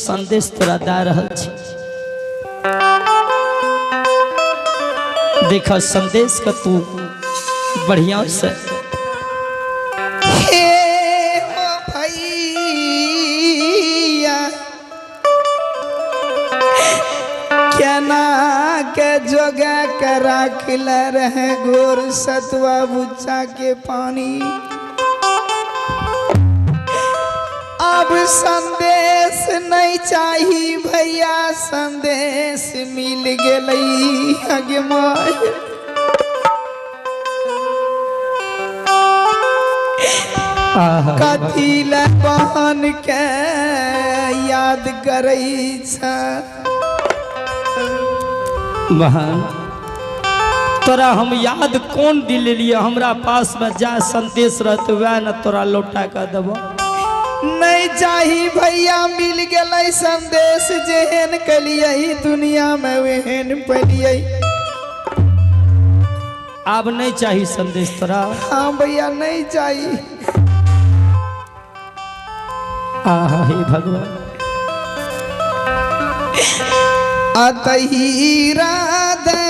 संदेश तोरा दए रहल छी। देख संदेश के तू बढ़िया से। हे हो भैया, केना के जोगा के राखल रहे गोर सतुआ बुच्चा के पानी। अब संदेश नहीं चाही भैया, संदेश मिल गेलै। अगे माय, आहा, कथी ले बहन के याद करै छ? बहन, तोरा हम याद कोन दिन लेलिए? हमरा पास में जा संदेश रहते वह न तोरा लौटा के देबो। नहीं चाही भैया, मिल गेलै संदेश। जेहन कलियै दुनिया में वेहन पलियै। आब नहीं चाही संदेश तोरा? हाँ भैया, नहीं चाही। आहा, हे भगवान। अतही राधे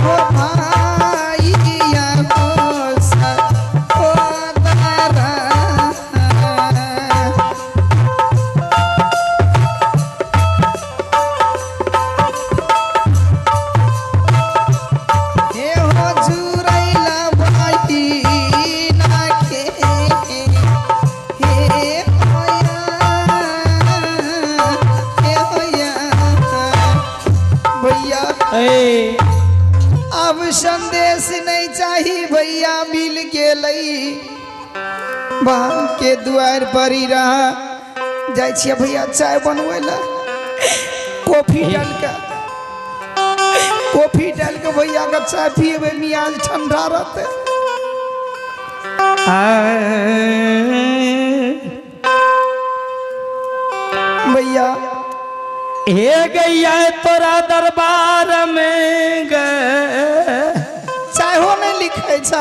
हो भाइया हो सहोदरा। हे हो जुरैला बहिना के, हे होया, हे होया भैया। ए अब संदेश नहीं चाही भैया, मिल गेलै। बहन के दुआर पर ही रहा। जाइ छियै भैया चाय बनबै लए, कॉफी डाल के, कॉफी डाल के भैया के चाय पिएबै, मियाज ठंडा रहतै। आ, भैया। हे गैया, तोरा दरबार में गए। चाहो नहीं लिखै छ,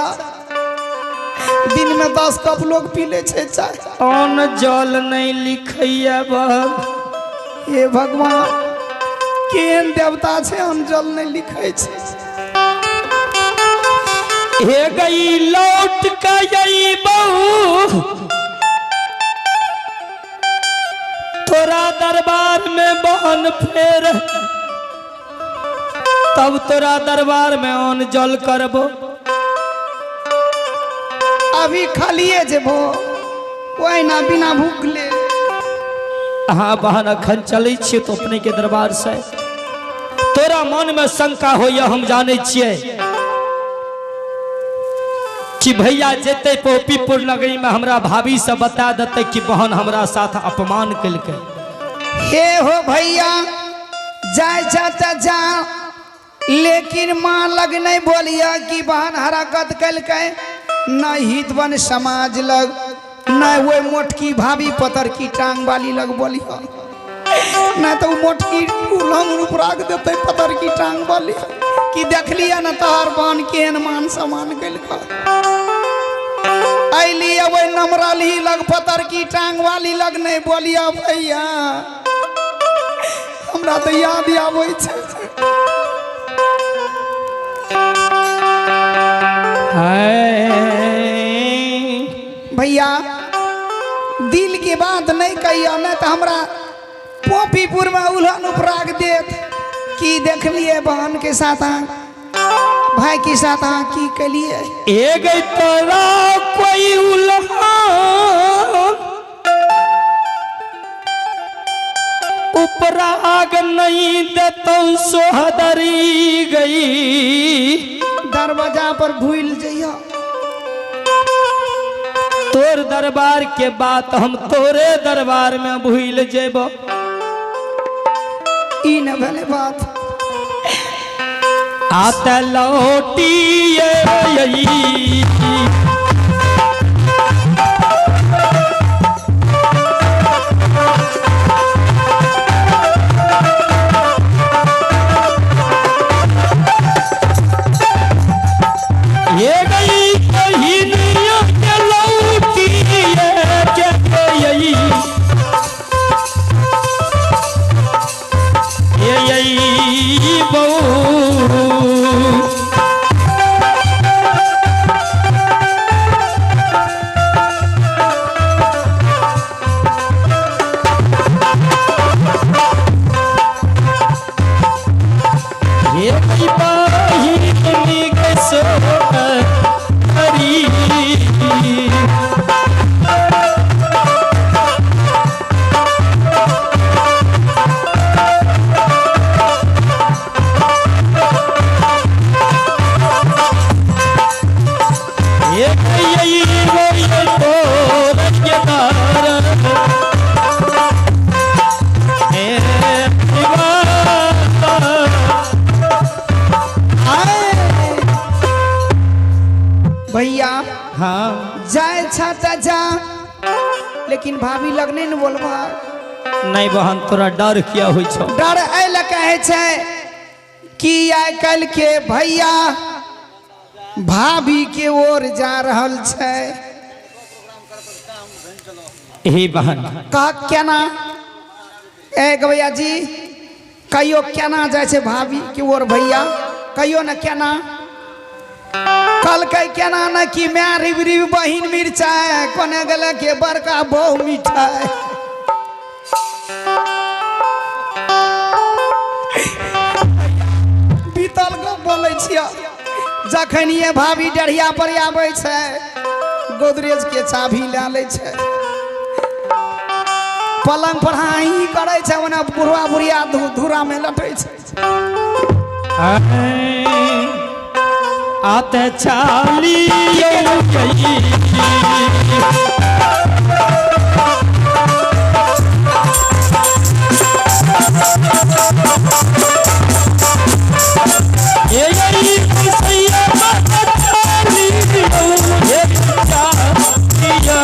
दिन में 10 कप लोग पी ले छै चाय। अन्न जल नहीं लिखैया बहन। हे भगवान, केहन देवता छै, हम जल नहीं लिखै छै। हे गई, लौट के बहू तोरा दरबार में बहन, फेर तब तोरा दरबार में अन्न जल करबो। अभी खालिए जेबो ओहिना बिना भूखले। हाँ बहन, अखन चलै छियै तो अपने के दरबार से। तोरा मन में शंका होइए, हम जानै छियै कि भैया जेतै पोपीपुर नगरी में, हमरा भाभी से बता देतै कि बहन हमरा साथ अपमान केलकै। हे हो भैया, जाय छ तऽ जा, लेकिन माँ लग नहीं बोलिया कि बहन हरकत केलकै। न हितवन समाज लग, न वो मोटकी भाभी पतर की टांग वाली लग बोलिया, न तो वो मोटकी उलंग रूप राख देते पतर की टांग वाली कि देखलिए न तोहर बहन केहन मान सम्मान केलकै। अली ओहि नमरलही लग, पतर की टांग वाली लग नहीं बोलिया भैया, हमरा तऽ याद आबै छै। हाय। भैया, दिल के बात नहीं कहिया, नहीं तऽ हमरा पोपीपुर में उल्हन उपराग देत कि देखलिए बहन के साथ अहाँ, भाई के साथ अहाँ की केलिए। ए गई, तोरा कोई उल्हन उपराग नहीं देतौ सोहदरी गई। दरवाजा पर भूल जइयो। तोर दरबार के बात हम तोरे दरबार में भूल जेबो। ई न भेलै बात। आत लौटिए ये गई बहिनिया के लौटिए के गई ये यही बहू। ये गई बहिनी के सोहरी। ये गई वो तोर के दार ए दीवाना। आए। भैया हाँ जाय छा त जा, लेकिन भाभी लगने न बोलबा। नहीं बहन, तोरा डर किया होइ छौ? डर एहि लए कहै छै कि आइ काल्हि के भैया भाभी के ओर जा रहल छै। हे बहन, कह केना ए गवैया जी, कहियो केना जाइ छै भाभी के ओर भैया, कहियो ने केना कहलकै केना ने कि my रिब रिब बहिन मिरचाइ कोने गेलै के बड़का बहु मिठाइ। बीतल गप बोलै छियै, जखन ये भाभी डढ़िया पर आबै छै गोदरेज के चाभी लए लै छै, पलंग पर हाही करै छै, ओना बुढ़वा बुढ़िया धूरा में लटै छै। आते चालियो गई ये यही सैया चालियो ये चालियो।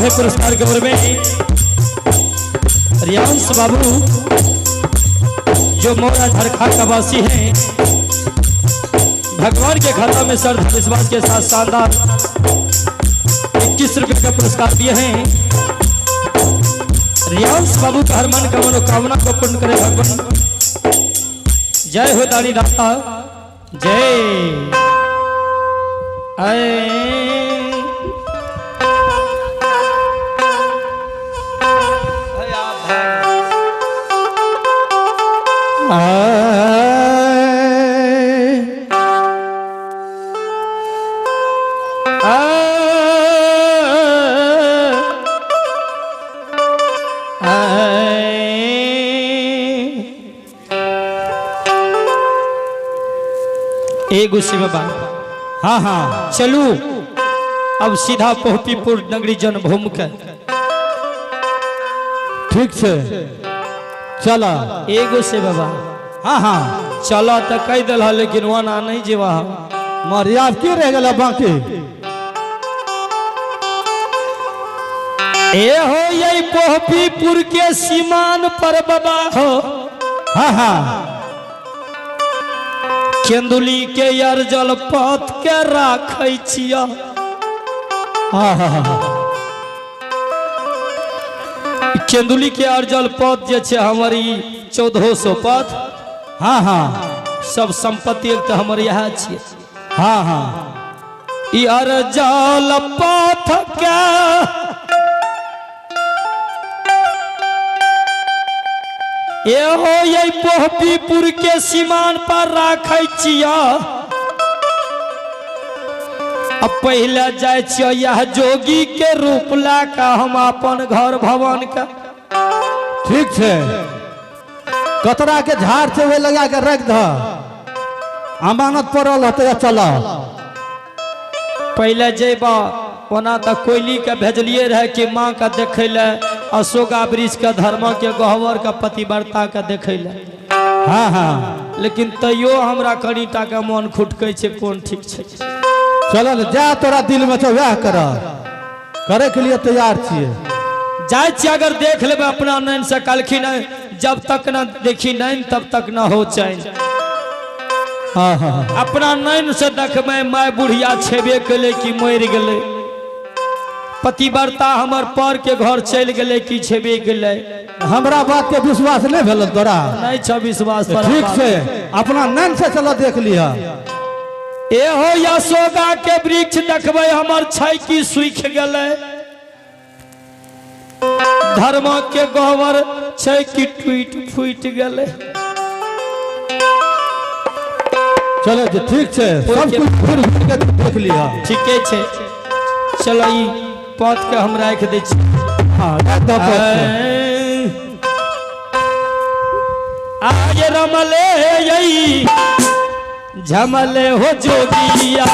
है पुरस्कार के बारे में रियांश बाबू जो मोरा झरखा का वासी हैं, भगवान के खाता में श्रद्धा विश्वास के साथ शानदार 21 रुपए का पुरस्कार दिए हैं। रियांश बाबू का हर मन का मनोकामना को पूर्ण करे भगवान। जय हो दानी दाता जय। आए एगो शिव बाबा। हाँ हाँ चलू अब सीधा पोहतीपुर नगरी जन्मभूमि के। ठीक छे चल। एगो से बाबा। हाँ हाँ चल तो कह दिल, लेकिन वहाँ नहीं जेबा। मरिया की रह गया बाकी? ए हो यही पोहतीपुर के सीमान पर बाबा हो। हाँ हाँ केंदुली के अर्जल पथ के राखै छिया। हाँ हाँ केंदुली के अर्जल पथ जे छे हमर 1400 पथ। हाँ हाँ सब संपत्ति तो हमर यहाँ छियै। हाँ हाँ ई अर्जल पथ के ए हो ये पोहतीपुर के सीमान पर राखै छिया। अब पहले जाय छियै यह जोगी के रूप ला का हम अपन घर भवन के। ठीक छे कतरा के झाड़ से वे लगा के रख द, अमानत पड़ल होते। चल पहले जेबा ओना तो कोयली के भेजलिए रहे कि माँ का देखे ले, अशोका वृक्ष के धर्म के गहवर के पतिव्रता के देखे ले। हाँ हाँ लेकिन तैयो हमरा कनिटा के मन खुटकै छै, कोन ठीक छै। चल जा तोरा दिल में छौ वएह कर, करे के लिए तैयार छियै। जाइ छियै अगर देख लेबै अपना नैन से, कहलखिन जब तक न देखी नैन तब तक न हो चैन। हाँ हाँ अपना नैन से देखबै my बुढ़िया छेबे केलै कि मरि गेलै, पतिव्रता हमर पर के घर चलि गेलै कि छेबे गेलै। हमरा बात के विश्वास नहीं भेल तोरा? नहीं छ विश्वास। ठीक छै अपना नैन से चल देख लिह। ए हो यशोदा के वृक्ष देखबै हमर छै कि सूखि गेलै, धर्म के गहवर छै कि टूटि फूटि गेलै। चलो जी ठीक छै सब कुछ घूर घूर के देख लिह। ठीके छै चलो ई पथ के हम राखि दै छी। हाँ राखि दऽ पथ के। आज रमले यही झमले हो जोगिया,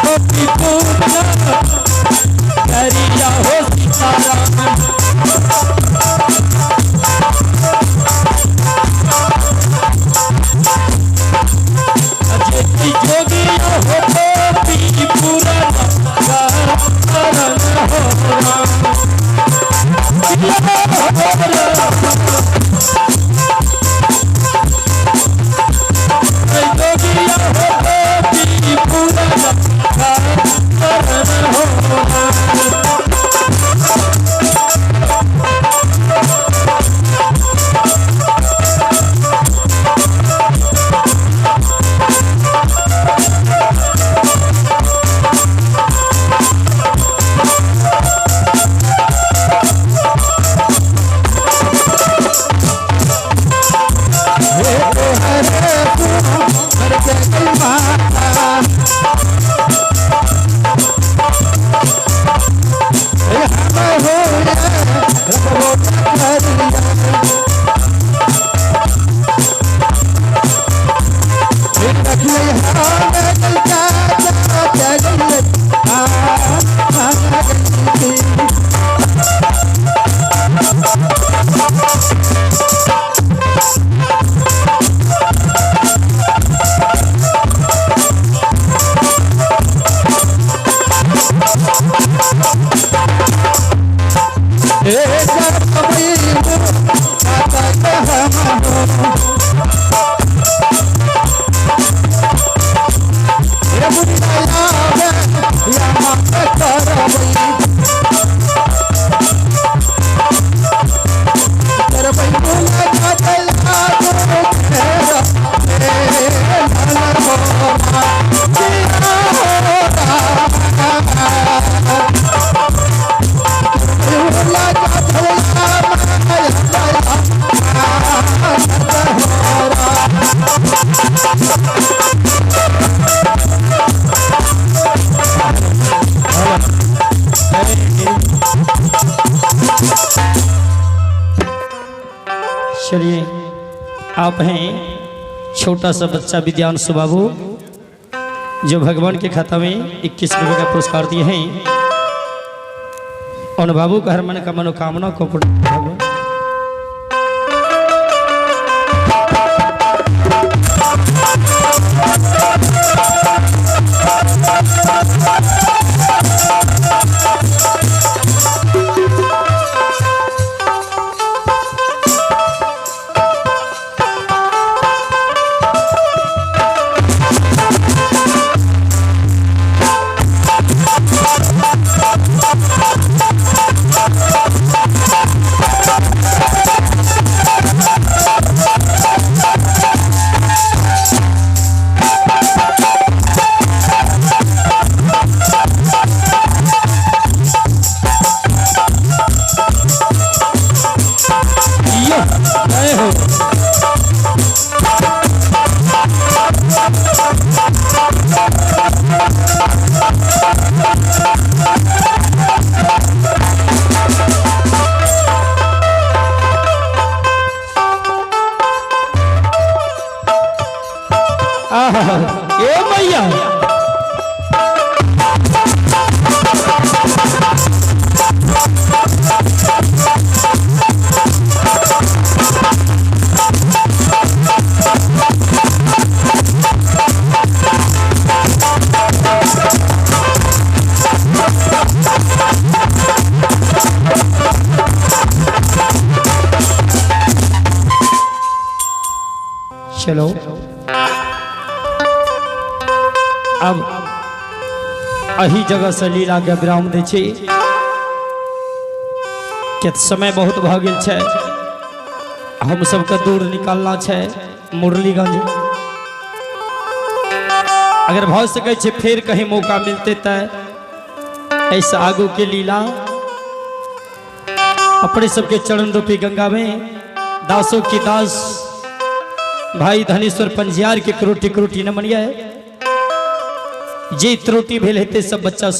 गोपी पूजना करिया हो सीताराम। जोगिया हो गोपी पूरा हो राम। आप हैं छोटा सा बच्चा विद्यांशु बाबू, जो भगवान के खाता में 21 रुपये का पुरस्कार दिए हैं। उन बाबू का हर मन का मनोकामना को पूर्ण भगवान। यो, जय हो। आहा, ए मैया चलो अब अही जगह से लीला के विराम दै छी के समय बहुत भऽ गेल छै, हम सबके दूर निकालना छै मुरलीगंज। अगर भऽ सकै छै फेर कहीं मौका मिलते तऽ ऐसे आगू के लीला अपने सबके चरण रूपी गंगा में दासों की दास भाई धनेश्वर पंजियार के क्रोटी क्रोटी न मनिया है, जे त्रुटि भेल हेतै सब बच्चा